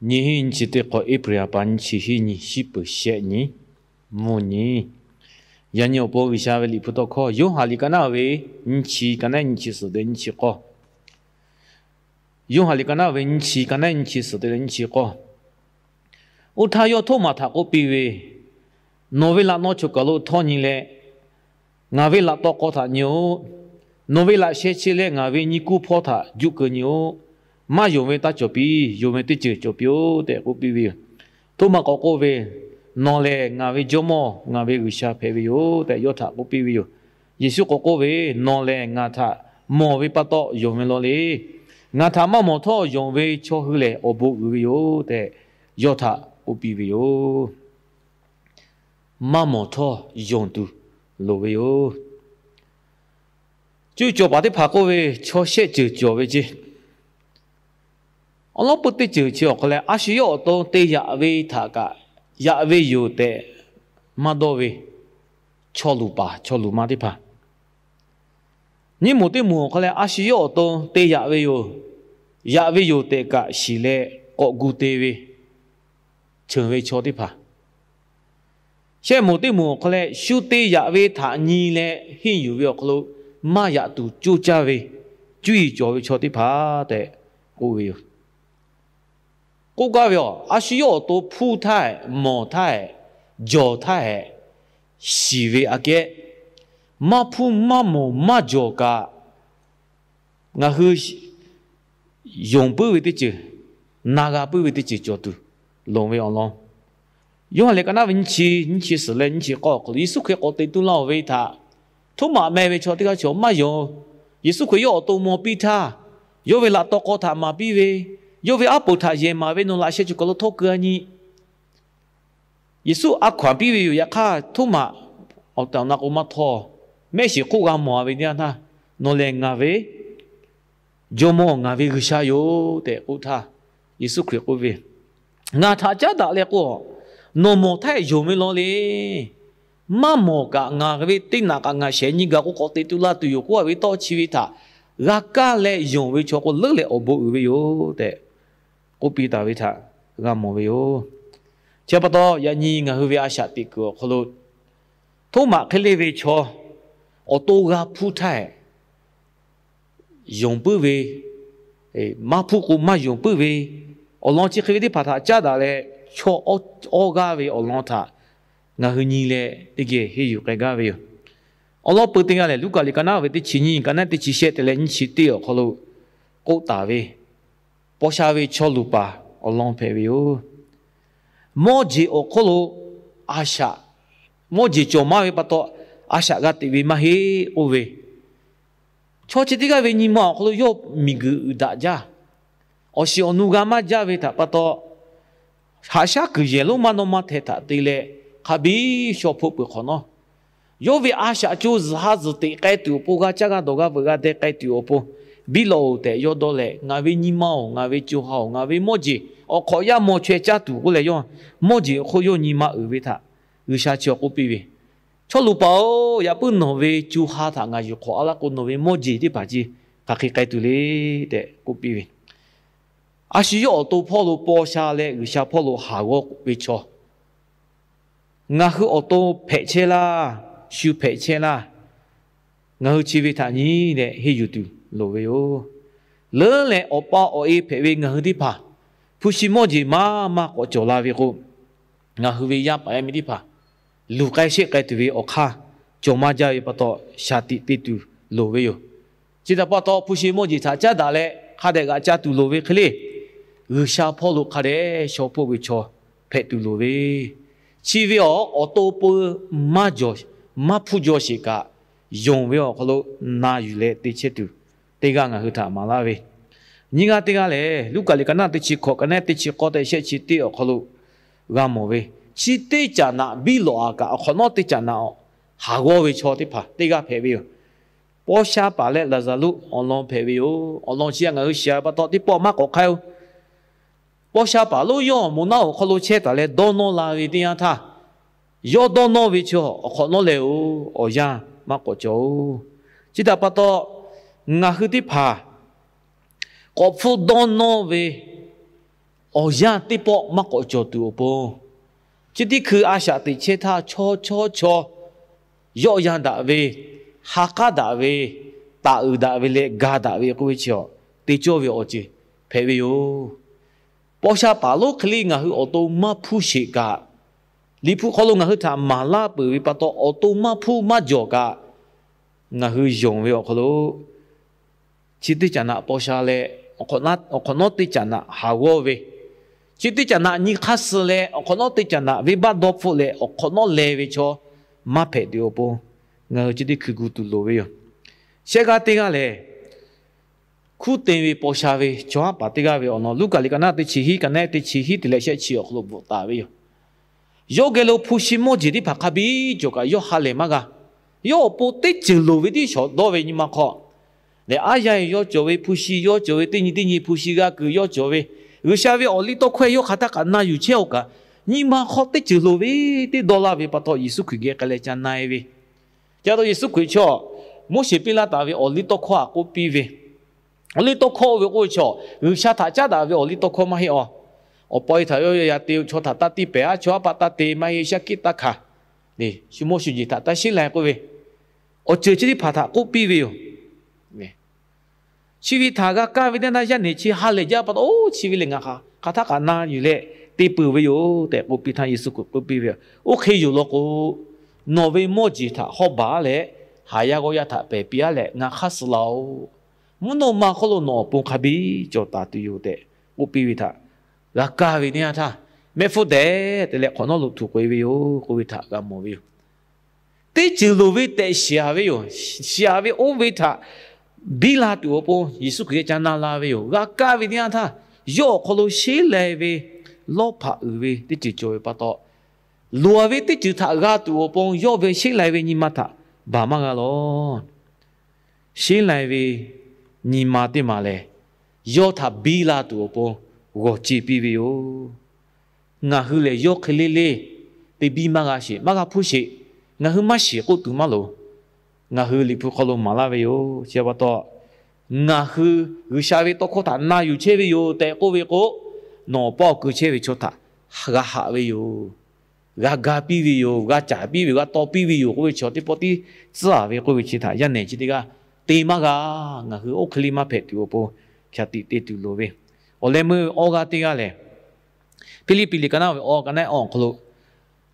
Nyiˇ hiˉ nyiˇ chi teˇ hk'awꞈ, April ha pa nyiˇ chi hiˉ nyi, shiˉ peuˍ shehˆ nyi, mvuhˇ nyi. Yaꞈ nyi awˬ pon G'uiˬsha ve liꞈ hpu tawˇ hkawˇ Yoˇhanˬ liꞈ ka naˉ ve nyiˇ chi, ka naˉ nyiˇ chi suhˍ te nyiˇ chi k'awˇ. Yoˇhanˬ liꞈ ka naˉ ve nyiˇ chi, ka naˉ nyiˇ chi suhˍ te leh nyiˇ chi k'awˇ. Oˇ htaˇ yawˇ Htoˉmaꞈ htaꞈ k'oˆ piˇ ve, Nawˬ ve laꞈ naw choˬ kaˬ lo htawˇ nyi leh, ngaˬ ve laꞈ taw k'aw htaꞈ nyi-oˆ. Nawˬ ve laꞈ sheh chi leh ngaˬ ve nyi kuˇ hpawˇ htaꞈ juˆ keu nyi-oˆ. Maˇ yonˍ ve taˇ cawˬ piˇ. Yonˍ ve teˇ ceuˬ cawˬ piˇ-oˆ tehꞈ k'oˆ piˇ ve yoˬ. Htoˉmaꞈ k'awꞈ k'oˆ ve, Nawˬ lehˬ ngaˬ ve Jawˇmawˇ, ngaˬ ve G'uiˬsha hpehꞈ ve yoˬ tehꞈ yawˇ htaꞈ k'oˆ piˇ ve yoˬ. Yeˍsuˆ k'awꞈ k'oˆ ve, Nawˬ lehˬ ngaˬ htaꞈ mawˬ ve pa taw yonˍ ve law le. Ngaˬ htaꞈ maˇ mawˬ htawˇ yonˍ ve chaw hui lehˬ awˬ bon uiˍ ve yoˬ tehꞈ yawˇ htaꞈ k'oˆ piˇ ve yoˬ. Maˇ mawˬ htawˇ yonˍ tuˬ loˍ ve yoˬ. Cuˇ cawˬ paˍ teˇ hpaˍ k'oˆ ve, chaw shehˆ ceuˬ cawˬ ve ce. Awˬ lawn peu teˇ ceuˬ chi awˬ hk'aw leh a shu yawˇ awˬ to te yaꞈ ve htaꞈ kaꞈ yaꞈ ve yoˬ tehꞈ maˇ dawˇ ve chaw luˬ paˍ chaw luˬ ma teˇ hpaˍ, nyiˇ moˍ teˇ moˍ awˬ hk'aw leh a shu yawˇ awˬ to te yaꞈ ve yoˬ, yaꞈ ve yoˬ tehꞈ kaꞈ shiˍ leh k'awꞈ gu te ve, cheuˬ ve chaw teˇ hpaˍ, shehˆ moˍ teˇ moˍ awˬ hk'aw leh shu te yaꞈ ve htaꞈ nyi leh henˇ yuˬ ve awˬ hk'aw lo maˇ yaꞈ tuˬ coˇ caˇ ve, cuˇ yiˍ cawˬ ve chaw teˇ hpaˍ tehꞈ k'oˆ ve yoˬ. K'oˆ gaˇ ve, a shu yawˇ awˬ to hpuˇ htaˇ, mawˬ htaˇ, jawˬ htaˇ, shiˍ ve aꞈ kehˉ, maˇ hpuˇ maˇ mawˬ maˇ jawˬ kaꞈ, ngaˬ hui yonˍ puiˉ ve teˇ ceuˬ, na g'a puiˉ ve teˇ ceuˬ cawˬ tuˬ loˍ ve awˬ lawn. Yoˇhanˬ liꞈ ka naˉ ve nyiˇ chi, nyiˇ chi suhˍ leh nyiˇ chi k'awˇ awˬ hk'aw lo Yeˍsuˆ Hkriꞈ k'awꞈ te tuˬ laˇ-oˬ ve htaꞈ Htoˉmaꞈ meh ve chaw teˇ g'aˇ chaw maˇ yonˍ. Yeˍsuˆ Hkriꞈ yawˇ awˬ to maw piˇ htaˇ, yawˇ ve laꞈ taw k'aw htaꞈ maˍ piˇ ve, yawˇ ve aˉ poˍ htaꞈ yehˬ maˍ ve, nawˬ laꞈ sheh cawˬ kaˬ lo htawˇ keu-a nyi. Yeˍsuˆ a hkaw-anˬ piˇ ve yoˬ. Yaꞈ hk'aˇ Htoˉmaꞈ awˬ tehˬ awˬ na k'o maˇ htawˇ, mehˆ shiˍ hk'oˆ g'a mawˬ-a ve teˇ yanˇ htaˇ, Nawˬ lehˬ ngaˬ ve Jawˇmawˇ, ngaˬ ve G'uiˬsha yoˬ tehꞈ k'oˆ htaˇ, Yeˍsuˆ Hkriꞈ k'oˆ ve, Ngaˬ htaꞈ caˉ daꞈ leh k'o, nawˬ mawˬ htaˇ yonˍ ve law le. Maˇ mawˬ kaꞈ ngaˬ ve teˇ naꞈ kaꞈ ngaˬ shehˍ nyi gaˬ k'o k'awꞈ teꞈ tu laˇ tuˬ yoˬ k'oˆ-a ve tawˇ chi ve htaꞈ g'a kaˇ leh yonˍ ve chaw k'o leuˉ leh awˬ bon uiˍ ve yoˬ tehꞈ k'oˆ piˇ taˍ ve htaꞈ g'a mawˬ ve yoˬ. Chi pa taw yaꞈ nyi ngaˬ hui ve a shaꞈ teꞈ kuiˬ awˬ hk'aw lo Htoˉmaꞈ hk'e le ve chaw awˬ to g'a hpuˇ htaˇ, yonˍ puiˉ ve, maˇ hpuˇ k'o maˇ yonˍ puiˉ ve awˬ lawn chi hk'e ve teˇ hpaˍ htaꞈ caˉ daꞈ leh, chaw awˇ g'aˇ ve awˬ lawn htaꞈ ngaˬ hui nyi leh teˇ geh henˇ yuˬ k'ai gaˇ ve yoˬ. Awˬ lawn peu teˇ g'aˇ lehˬ, Luˉkaꞈ liꞈ ka naˉ ve teˇ chi nyiˇ, ka naˉ teˇ chi shehˆ te leh nyiˇ chi teˇ awˬ hk'aw lo k'oˆ taˍ ve, paw sha ve chaw luˬ paˍ awˬ lawn hpehꞈ ve yoˬ. Mawˇ jeˬ awˬ hk'oˆ lo a shaꞈ, mawˇ jeˬ cawˬ maˇ ve pa taw, a shaꞈ g'a teꞈ ve maˇ heˆ k'oˆ ve, chaw chi teˇ g'aˇ ve nyi ma awˬ hk'aw lo yawˇ miˬguiˬ uiˍ daꞈ jaˇ. Awˬ shiˍ awˬ nu g'a maˇ jaˇ ve htaꞈ pa taw, haꞈ shaˉ kuiˬ yehˬ lonˉ maˇ nawˇ maˇ hteh htaꞈ te leh, hk'a biˇ shaw hpoˆ peuˬ hk'awꞈ nawˉ, yawˇ ve a shaꞈ co zuhˬ ha zuhˬ teꞈ k'ai tuˬ awˬ pon, g'a caˇ g'a dawˬ g'a veuꞈ g'a deh k'ai tuˬ awˬ pon, biˇ lawꞈ-oˬ tehꞈ yawˇ dawˇ leh, Ngaˬ ve nyi ma-oˬ, ngaˬ ve co ha-oˬ, ngaˬ ve mawˇ jeˬ awˬ hk'awꞈ yaˇ maw chaweh caˇ tuˬ k'oˆ leh, yawˇ mawˇ jeˬ awˬ hk'oˆ yawˇ nyi ma uiˍ ve htaꞈ G'uiˬsha chi awˬ k'oˆ piˇ ve, Chaw luˬ paˍ-oˬ, yaꞈ puiˉ nawˬ ve co ha htaꞈ ngaˬ yuˬ hk'awꞈ a laˇ k'o, nawˬ ve mawˇ jeˬ teˇ hpaˍ ce hk'aˬ hk'e k'ai tuˬ le tehꞈ k'oˆ piˇ ve. A shu yawˇ awˬ to hpawˇ lo paw sha leh G'uiˬsha hpawˇ lo haˍ g'awˇ ve chaw, ngaˬ hui awˬ to hpehꞈ chehˇ laˇ, shu hpehꞈ chehˇ laˇ, ngaˬ hui chi ve htaꞈ nyi leh henˇ yuˬ tuˬ loˍ ve yoˬ. Leuˉ leh awˬ pa awˬ e hpehꞈ ve ngaˬ hui teˇ hpaˍ hpu shi mawˇ jeˬ maˇ maˇ k'awꞈ cawˬ la ve k'o, ngaˬ hui ve yaˇ paˍ yaˇ miˇ teˇ hpaˍ luˬ k'ai sheˆ k'ai tuˬ ve awˬ hk'aˇ cawˬ maˇ jaˇ ve pa taw, shaˍ tiꞈ te tuˬ loˍ ve yoˬ. Chi htaꞈ pa taw, hpu shi mawˇ jeˬ htaꞈ caˉ daꞈ leh hk'a dehꞈ g'aꞈ caˇ tuˬ loˍ ve hk'e le, G'uiˬsha hpawˇ lo hk'a dehꞈ shaw hpoˆ ve chaw hpehꞈ tuˬ loˍ ve, chi ve awˬ, awˬ to peu maˇ jawˬ, maˇ hpuˇ jaw sheˍ kaꞈ, yonˍ ve awˬ hk'aw lo na yuˬ leh te chehˇ tuˬ, teˇ g'aˇ ngaˬ hui htaꞈ maˍ laˇ ve. Nyiˇ g'aˇ teˇ g'aˇ lehˬ, Luˉkaꞈ liꞈ ka naˉ teˇ chi hkawꞈ, ka naˉ teˇ chi k'awˇ tehꞈ shehˆ chi teˇ awˬ hk'aw lo g'a mawˬ ve, chi teˇ caꞈ naꞈ biˇ lawꞈ-a kaꞈ, awˬ hk'awꞈ nawˉ teˇ caꞈ naꞈ haˍ g'awˇ ve chaw teˇ hpaˍ teˇ g'aˇ hpehꞈ ve yoˬ. Paw sha paˍ leh Laˍzaˍruˆ awˬ lawn hpehꞈ ve yoˬ. Awˬ lawn chi ngaˬ hui shiˍ-a pa taw teˇ pawˆ maˇ k'awꞈ hk'aiˇ-oˬ. Paw sha paˍ lonˉ yawˇ awˬ moˍ naˉ awˬ hk'aw lo chehˇ taˍ leh dawˇ nawˇ la ve teˇ yanˇ htaˇ, yawˇ dawˇ nawˇ ve chi awˬ hk'awꞈ nawˉ lehˬ-oˬ, awˬ yanˇ maˇ k'awꞈ cawˬ-oˬ. Chi htaꞈ pa taw, ngaˬ hui teˇ hpaˍ k'awꞈ hpfuhˇ dawˇ nawˇ ve awˬ yanˇ teˇ pawˆ maˇ k'awꞈ cawˬ tuˬ awˬ pon, chi teˇ hkui a shaꞈ teꞈ chehˇ htaˇ, chaw chaw chaw yawˆ yan daꞈ ve, ha k'aˉ daꞈ ve, taˍ uiˍ daꞈ ve leh ga daꞈ ve k'oˆ ve chi, te cawˇ ve awˬ ceuˬ hpehꞈ ve yoˬ. Paw sha paˍ lonˉ hk'e le ngaˬ hui awˬ to maˇ hpuˇ sheˍ kaꞈ, Liꞈ hpu hk'aw lo ngaˬ hui htaꞈ maˍ laˇ peuˬ ve pa taw, awˬ to maˇ hpuˇ maˇ jawˬ kaꞈ, ngaˬ hui yonˍ ve awˬ hk'aw lo chi teˇ caꞈ naꞈ paw sha leh, awˬ hk'awꞈ nawˉ teˇ caꞈ naꞈ haˍ g'awˇ ve, chi teˇ caꞈ naꞈ nyi hk'aˇ suh leh, awˬ hk'awꞈ nawˉ teˇ caꞈ naꞈ venˇbaˆ dawˇ hpfuhˆ leh awˬ hk'awꞈ nawˉ leh ve chaw maˇ hpehꞈ tuˬ awˬ pon, ngaˬ hui chi teˇ hkui gu tuˬ loˍ ve yoˬ. Shehˆ g'aˇ teˇ g'aˇ lehˬ, hkunˉ te ve paw sha ve chaw haˉ paˍ teˇ g'aˇ ve awˬ lawn Luˉkaꞈ liꞈ ka naˆ teˇ chi hiˉ, ka naˆ teˇ chi hiˉ te leh shehˆ chi awˬ hk'aw lo bvuhꞈ taˍ ve yoˬ. Yawˇ geh lo hpu shi mawˇ jeˬ teˇ hpaˍ hk'a biˇ cawˬ kaꞈ yawˇ ha lehˬ maˇ g'a. Yawˇ awˬ pon teˇ ceuˬ loˍ ve tiˉ shawˍ dawˇ ve nyi ma hk'aw, lehˬ aˉ yaˇ yawˇ cawˬ ve hpu shi, yawˇ cawˬ ve teˇ nyi teˇ nyi hpu shi g'a kuiˬ yawˇ cawˬ ve, G'uiˬsha ve awˬliˇtawˇhkawˇ yawˇ hk'aˬ htaˇ kaꞈ na yuˬ chehˇ-oˬ kaꞈ, nyi ma hk'aw teˇ ceuˬ loˍ ve teˇ dawˇ laˇ ve pa taw, Yeˍsuˆ Hkriꞈ geh k'ai leh ca na-e ve. Ca taw Yeˍsuˆ Hkriꞈ chaw, Moˉseˍ piˇ laˇ taˍ ve awˬliˇtawˇhkawˇ htaꞈ k'oˆ piˇ ve, awˬliˇtawˇhkawˇ oˇ ve k'oˆ ve chaw, G'uiˬsha htaꞈ caˉ daꞈ ve awˬliˇtawˇhkawˇ maˇ heˆ-aˬ. Awˬ pa e htaꞈ yawˇ yaˇ te-o, chaw htaꞈ taˇ tiˇ pehˍ-aˉ, chaw haˉ paˆ taˇ te maˇ heˆ, shaˉ hkiˆ taˇ hkanˍ, shu mawˇ shu jeˬ htaꞈ taˇ sheˉ lai k'oˆ ve, awˬ ceuˬ chi teˇ hpaˍ htaꞈ k'oˆ piˇ ve yoˬ. Chi ve htaꞈ g'a kaˇ ve teˇ yanˇ htaˇ, yaˇ nehˬ chi ha lehˬ jaˇ pa taw, oˇ chi ve lehˬ ngaˬ hk'aˬ htaˇ kaꞈ na yuˬ leh te peuˬ ve yoˬ tehꞈ k'oˆ piˇ htaˇ, Yeˍsuˆ Hkriꞈ k'oˆ piˇ ve, Oˇ hk'e yoˬ law k'o, nawˬ ve mawˇ jeˬ htaꞈ hawˇ baˬ leh, haˍ yaˇ g'awˇ yaˇ htaꞈ pehˬ piˇ-aˉ leh ngaˬ hk'aˇ suh la-oˬ. Mvuhˇ naw ma hk'oˆ lo nawˬ awˬ pon hk'a biˇ cawˬ taˍ tuˬ yoˬ tehꞈ k'oˆ piˇ ve htaꞈ g'a kaˇ ve teˇ yanˇ htaˇ, mehˆ hpfuhˇ tehꞈ te leh hk'awꞈ nawˉ lo htuꞈ k'oꞈ-e ve yoˬ k'oˆ ve htaꞈ g'a mawˬ ve yoˬ. Teˇ ceuˬ loˍ ve tehꞈ shiˍ-aˍ ve yoˬ. Shiˍ-aˍ ve oˇ ve htaꞈ biˇ la tuˬ awˬ pon Yeˍsuˆ Hkriꞈ geh ca na la ve yoˬ. G'a kaˇ ve teˇ yanˇ htaˇ, yawˇ awˬ hk'aw lo sheˉ lai ve lawˇ hpaꞈ uiˍ ve teˇ ceuˬ cawˬ ve pa taw, loˍ-aˍ ve teˇ ceuˬ htaꞈ g'a tuˬ awˬ pon yawˇ ve sheˉ lai ve nyi ma htaꞈ baˬ maˇ g'a lawˬ. Sheˉ lai ve nyi ma teˇ maˬ lehˬ, yawˇ htaꞈ biˇ la tuˬ awˬ pon g'awˬ ce piˇ ve yoˬ. Ngaˬ hui lehˬ yawˇ hk'e le le te biˇ maˇ g'a sheˍ, maˇ g'a hpuˇ sheˍ. Ngaˬ hui maˇ shiˍ k'oˆ tuˬ maˇ loˍ. Ngaˬ hui Liꞈ hpu hk'aw lo maˍ laˇ ve yoˬ. Chi pa taw, ngaˬ hui G'uiˬsha ve tawˇ hkawˇ htaꞈ na yuˬ chehˇ ve yoˬ tehꞈ k'oˆ ve k'o, nawˬ awˬ paˇ awˬ keu chehˇ ve chaw htaꞈ g'a haꞈ ve yoˬ. G'a ga piˇ ve yoˬ, g'a caˍ piˇ ve yoˬ, g'a taw piˇ ve yoˬ k'oˆ ve chaw teˇ pawˆ tiˉ tcuhˉ-aˍ ve k'oˆ ve chi htaꞈ yaˇ nehˬ chi teˇ g'aˇ te maˇ g'a. Ngaˬ hui oˇ hk'e le maˇ hpehꞈ tuˬ awˬ pon hk'a tiꞈ te tuˬ loˍ ve. Awˬ leh meuˇ awˇ g'aˇ teˇ g'aˇ lehˬ, Hpiˇliˇpiˆ liꞈ ka naˆ ve awˇ, ka naˆ awˇ awˬ hk'aw lo,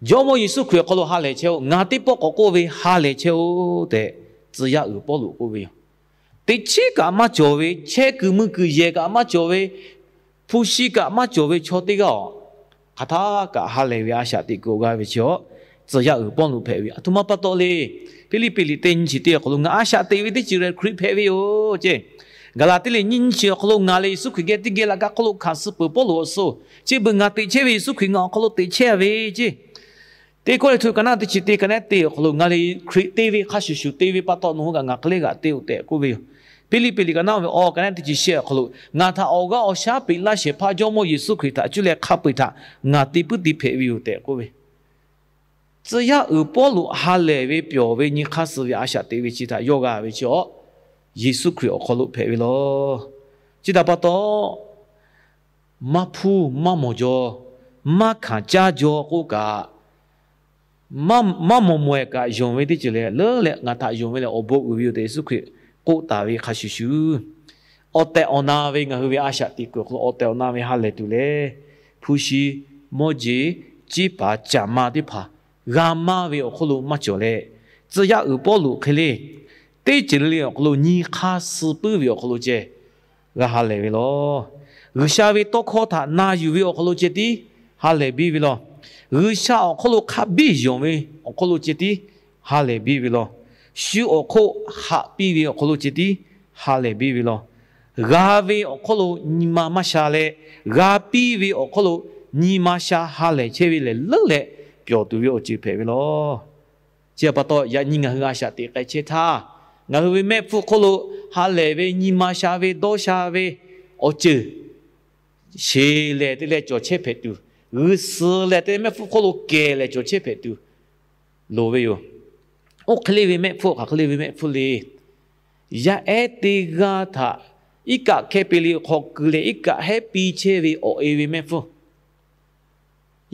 Jawˇmawˇ Yeˍsuˆ Hkriꞈ awˬ hk'aw lo ha lehˬ chehˇ-oˆ. Ngaˬ teˇ pawˆ k'awꞈ k'oˆ ve, ha lehˬ chehˇ-oˆ tehꞈ, tcuh yaˇ uiˍ Pawˇluꞈ k'oˆ ve yoˬ. Teꞈ chiˉ kaꞈ maˇ cawˬ ve, chehˇ kuiˬ mui kuiˬ yehˬ kaꞈ maˇ cawˬ ve, hpu shi kaꞈ maˇ cawˬ ve chaw teˇ g'aˇ-oˬ, hk'aˬ htaˇ kaꞈ ha lehˬ ve a shaꞈ teꞈ kuiˬ awˬ g'a ve chi-awˬ, tcuh yaˇ uiˍ Pawˇluꞈ hpehꞈ ve. Aˬ htoꞈ ma pa taw le. Hpiˇliˇpiˆ liꞈ teˇ nyiˇ chi teˇ awˬ hk'aw lo, ngaˬ a shaꞈ teꞈ ve teˇ ceuˬ lehˬ Hkriꞈ hpehꞈ ve yoˬ ceˇ. Gaˍlaˍtiˆ liꞈ nyiˇ nyiˇ chi awˬ hk'aw lo, ngaˬ lehˬ Yeˍsuˆ Hkriꞈ geh teˇ geh laꞈ ka hk'oˆ lo hkanˍ suh peuˬ Pawˇluꞈ awˬ suhˍ, chi beuꞈ ngaˬ teꞈ chehˇ ve Yeˍsuˆ Hkriꞈ ngaˬ awˬ hk'aw lo teꞈ chehˇ ve ceˇ. Teˇ Kawˇrenˍhtuˆ ka naˆ teˇ chi teˇ, ka naˆ teˇ awˬ hk'aw lo, ngaˬ lehˬ Hkriꞈ te ve hk'a shuˍ shuˍ te ve pa taw, nawˬ hui kaꞈ ngaˬ hk'e le g'aꞈ te-oˬ tehꞈ k'oˆ ve yoˬ. Hpiˇliˇpiˆ liꞈ ka naˆ ve awˇ, ka naˆ teˇ chi shehˆ awˬ hk'aw lo, ngaˬ htaꞈ awˬ g'aˇ awˬ shaˉ peꞈ laˇ shehˍ hpaˇ Jawˇmawˇ Yeˍsuˆ Hkriꞈ htaꞈ cuˇ leh hk'a peu-eˬ htaꞈ ngaˬ te puiˉ te hpehꞈ ve yoˬ tehꞈ k'oˆ ve. Tcuh yaˇ uiˍ Pawˇluꞈ ha lehˬ ve, pyawˬ ve, nyi hk'aˇ suh ve a shaꞈ teꞈ ve chi htaꞈ yawˇ g'a ve chi-awˬ, Yeˍsuˆ Hkriꞈ awˬ hk'aw lo hpehꞈ ve law. Chi htaꞈ pa taw, maˇ hpuˇ maˇ mawˬ jaw, maˇ hkanˍ caˇ jaw k'oˆ kaꞈ, maˇ mawˬ mawehˬ kaꞈ yonˍ ve teˇ ceuˬ lehˬ, leuˉ leh ngaˬ htaꞈ yonˍ ve lehˬ awˬ bon uiˍ ve yoˬ tehꞈ Yeˍsuˆ Hkriꞈ k'oˆ taˍ ve hk'a shuˍ shuˍ, awˬ tehˬ awˬ na ve ngaˬ hui ve a shaꞈ teꞈ kuiˬ awˬ hk'aw lo awˬ tehˬ awˬ na ve ha lehˬ tuˬ lehˬ, hpu shi, mawˇ jeˬ, ciˉ paˍ, caˍ ma teˇ hpaˍ g'a maˇ ve awˬ hk'oˆ lo maˇ cawˬ leh, tcuh yaˇ uiˍ Pawˇluꞈ hk'e le teˇ ceuˬ le le awˬ hk'aw lo nyi hk'aˇ suh puiˉ ve awˬ hk'aw lo ceh g'a ha lehˬ ve law. G'uiˬsha ve tawˇ hkawˇ htaꞈ na yuˬ ve awˬ hk'aw lo ceh tiˉ ha lehˬ biˇ ve law. G'uiˬsha awˬ hk'aw lo hk'a biˇ yonˍ ve awˬ hk'aw lo ceh tiˉ ha lehˬ biˇ ve law. Shu awˬ hk'oˆ haꞈ piˇ ve awˬ hk'aw lo ceh tiˉ ha lehˬ biˇ ve law. G'a ve awˬ hk'aw lo nyi ma maˇ sha leh, g'a piˇ ve awˬ hk'aw lo nyi ma sha ha lehˬ chehˇ ve lehˬ leuˉ leh pyawˬ tuˬ ve awˬ ceuˬ hpehꞈ ve law. Chi pa taw, yaꞈ nyi ngaˬ hui a shaꞈ teꞈ k'ai chehˇ htaˇ, ngaˬ hui ve mehˆ hpfuhˇ hk'oˆ lo ha lehˬ ve nyi ma sha ve dawˇ sha ve awˬ ceuˬ sheˍ lehˬ te leh cawˬ chehˇ hpehꞈ tuˬ, g'uiˬ suhˍ lehˬ te leh mehˆ hpfuhˇ hk'oˆ lo kehˬ lehˬ cawˬ chehˇ hpehꞈ tuˬ loˍ ve yoˬ. Oˇ hk'e le ve mehˆ hpfuhˇ, hk'aˬ hk'e le ve mehˆ hpfuhˇ le. Yaˇ ehˉ teˇ g'aˇ htaꞈ iˉ kaˆ hkehˇ piˇ le hk'aw keu leh iˉ kaˆ hehˉ piˇ chehˇ ve awˬ e ve mehˆ hpfuhˇ.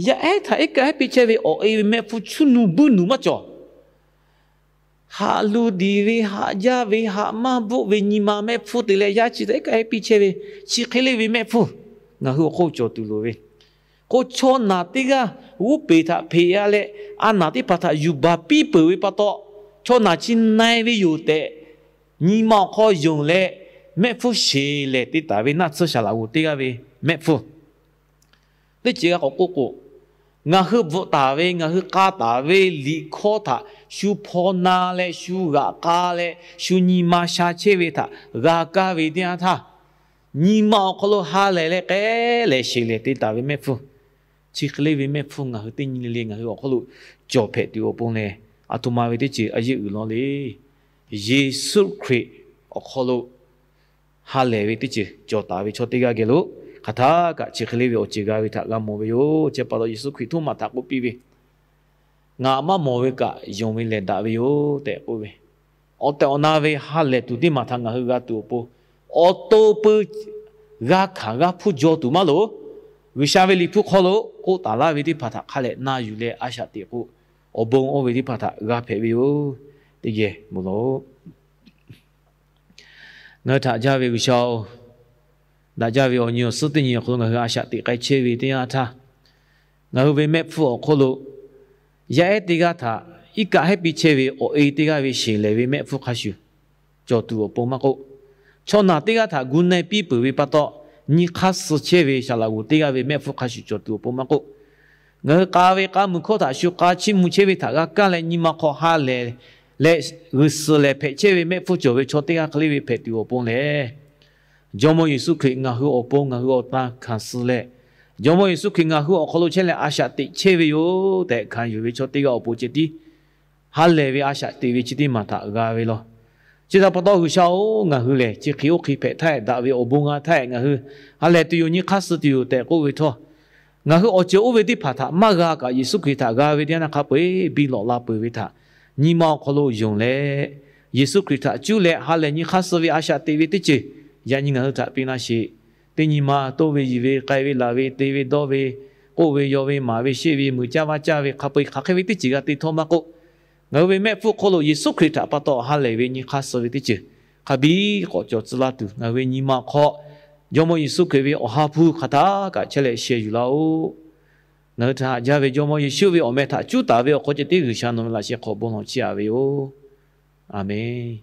Yaˇ ehˉ htaꞈ iˉ kaˆ hehˉ piˇ chehˇ ve awˬ e ve mehˆ hpfuhˇ chuˇ nuˇ buiˇ nuˬ maˇ cawˬ. Haꞈ luˬ diˍ ve, haꞈ jaˇ ve, haꞈ maˇ bvuhˆ ve nyi ma mehˆ hpfuhˇ te leh yaˇ chi htaꞈ iˉ kaˆ hehˉ piˇ chehˇ ve, chi hk'e le ve mehˆ hpfuhˇ ngaˬ hui awˬ hk'oˆ cawˬ tuˬ loˍ ve. K'o, chaw naˬ teˇ g'aˇ g'oˇ peˬ htaꞈ hpeꞈ-a leh, a naˬ teˇ hpaˍ htaꞈ yuˬ baˬ piˇ peuˬ ve pa taw, chaw naˬ chi na-e ve yoˬ tehꞈ, nyi ma awˬ hk'aw yonˍ leh mehˆ hpfuhˇ sheˍ lehˬ te taˍ ve naˆ tsuhˇ saˍ laꞈ g'oˍ teˇ g'aˇ ve mehˆ hpfuhˇ. Teˇ ceuˬ g'a k'awꞈ k'oˆ k'o, ngaˬ hui bvuhꞈ taˍ ve, ngaˬ hui k'a taˍ ve liꞈ hkawˇ htaꞈ shu hpaw na leh, shu g'aꞈ k'a leh, shu nyi ma sha chehˇ ve htaꞈ g'a kaˇ ve teˇ yanˇ htaˇ, nyi ma awˬ hk'aw lo ha lehˬ leh k'ehˉ lehˬ sheˍ lehˬ te taˍ ve mehˆ hpfuhˇ. Chi hk'e le ve mehˆ hpfuhˇ ngaˬ hui teˇ nyi le le ngaˬ hui awˬ hk'aw lo cawˬ hpehꞈ tuˬ awˬ pon lehˬ, aˬ htoꞈ ma ve teˇ ceuˬ a yeˇ uiˍ law le. Yeˍsuˆ Hkriꞈ awˬ hk'aw lo ha lehˬ ve teˇ ceuˬ cawˬ taˍ ve chaw teˇ g'aˇ geh lo, hk'aˬ htaˇ kaꞈ chi hk'e le ve awˬ ceuˬ g'a ve htaꞈ g'a mawˬ ve yoˬ. Chi pa taw Yeˍsuˆ Hkriꞈ htoˇ maˬ htaꞈ k'oˆ piˇ ve, Ngaˬ maˇ mawˬ ve kaꞈ yonˍ ve lehˬ daꞈ ve yoˬ tehꞈ k'oˆ ve. Awˬ tehˬ awˬ na ve ha lehˬ tuˬ teˇ maˬ htaꞈ ngaˬ hui g'a tuˬ awˬ pon, awˬ to peu g'a hkanˍ g'a hpuˇ jaw tuˬ maˇ loˍ. G'uiˬsha ve Liꞈ hpu hk'aw lo k'oˆ taˍ laˇ ve teˇ hpaˍ htaꞈ hk'a lehˬ na yuˬ leh a shaꞈ teꞈ k'o, awˬ bon oˇ ve teˇ hpaˍ htaꞈ g'a hpehꞈ ve yoˬ. Teˇ geh mawˬ laˬ-oꞈ. Ngaˬ hui htaꞈ jaˇ ve G'uiˬsha-oˬ, daꞈ jaˇ ve awˬ nyi awˬ suhˉ teˇ nyi awˬ hk'aw lo ngaˬ hui a shaꞈ teꞈ k'ai chehˇ ve teˇ yanˇ htaˇ, ngaˬ hui ve mehˆ hpfuhˇ awˬ hk'aw lo yaˇ ehˉ teˇ g'aˇ htaꞈ iˉ kaˆ hehˉ piˇ chehˇ ve awˬ e teˇ g'aˇ ve sheˍ lehˬ ve mehˆ hpfuhˇ hk'a shuˍ cawˬ tuˬ awˬ pon maˇ k'oˆ, chaw naˬ teˇ g'aˇ htaꞈ gu na-e piˇ peuˬ ve pa taw, nyi hk'aˇ suh chehˇ ve saˍ laꞈ g'oˍ teˇ g'aˇ ve mehˆ hpfuhˇ hk'a shuˍ cawˬ tuˬ awˬ pon maˇ k'oˆ, ngaˬ hui k'a ve k'a muiˬ hkawˇ htaꞈ shu k'a chiˇ mvuh chehˇ ve htaꞈ g'a kaˇ leh nyi ma hk'aw ha lehˬ leh g'uiˬ suhˍ lehˬ hpehꞈ chehˇ ve mehˆ hpfuhˇ cawˬ ve chaw teˇ g'aˇ hk'e le ve hpehꞈ tuˬ awˬ pon lehˬ, Jawˇmawˇ Yeˍsuˆ Hkriꞈ ngaˬ hui awˬ pon ngaˬ hui awˬ tan hkanˍ suh leh, Jawˇmawˇ Yeˍsuˆ Hkriꞈ ngaˬ hui awˬ hk'aw lo chehˇ leh a shaꞈ teꞈ chehˇ ve yoˬ tehꞈ hkanˍ yuˬ ve chaw teˇ g'aˇ awˬ pon ceh tiˉ ha lehˬ ve a shaꞈ teꞈ ve chi teˇ maˬ htaꞈ g'a ve law. Chi htaꞈ pa taw G'uiˬsha-oˬ, ngaˬ hui lehˬ chi hk'e oˇ hk'e hpehꞈ htaˇ daꞈ ve awˬ bon g'a htaˇ ngaˬ hui ha lehˬ tuˬ yoˬ, nyi hk'aˇ suh tuˬ yoˬ tehꞈ k'oˆ ve htawˇ, ngaˬ hui awˬ ceuˬ oˇ ve teˇ hpaˍ htaꞈ maˇ g'a kaꞈ Yeˍsuˆ Hkriꞈ htaꞈ g'a ve teˇ yanˇ hk'a peu-eˬ biˇ lawꞈ la peuˬ ve htaꞈ nyi ma awˬ hk'aw lo yonˍ leh, Yeˍsuˆ Hkriꞈ htaꞈ cuˇ leh ha lehˬ nyi hk'aˇ suh ve a shaꞈ teꞈ ve teˇ ceuˬ yaꞈ nyi ngaˬ hui htaꞈ piˇ laˇ sheˍ. Teˇ nyi ma toˇ ve yiˬ ve k'ai ve laˬ ve te ve dawˇ ve k'oˆ ve yaw ve maˍ ve sheˆ ve meuꞈ caˇ vaˇ caˇ ve hk'a peu-eˬ hk'aˬ hk'e ve teˇ ceuˬ g'a te htawˇ maˇ k'oˆ, ngaˬ hui ve mehˆ hpfuhˇ hk'oˆ lo Yeˍsuˆ Hkriꞈ htaꞈ pa taw ha lehˬ ve nyi hk'aˇ suh ve teˇ ceuˬ hk'a biˇ k'awꞈ cawˬ tcuh laˇ tuˬ, ngaˬ hui ve nyi ma awˬ hk'aw Jawˇmawˇ Yeˍsuˆ Hkriꞈ ve awˬ ha hpu hk'aˬ htaˇ kaꞈ chehˇ leh sheh yuˬ laˇ-oˆ. Ngaˬ hui htaꞈ haꞈ jaˇ ve Jawˇmawˇ Yeˍsuˆ ve awˬ meh htaꞈ cuˉ taˍ ve awˬ hk'aw ceh tiˉ G'uiˬsha nawˬ ve laꞈ sheh hk'aw bon lawˬ chiˇ aꞈ ve yoˬ. A menˬ.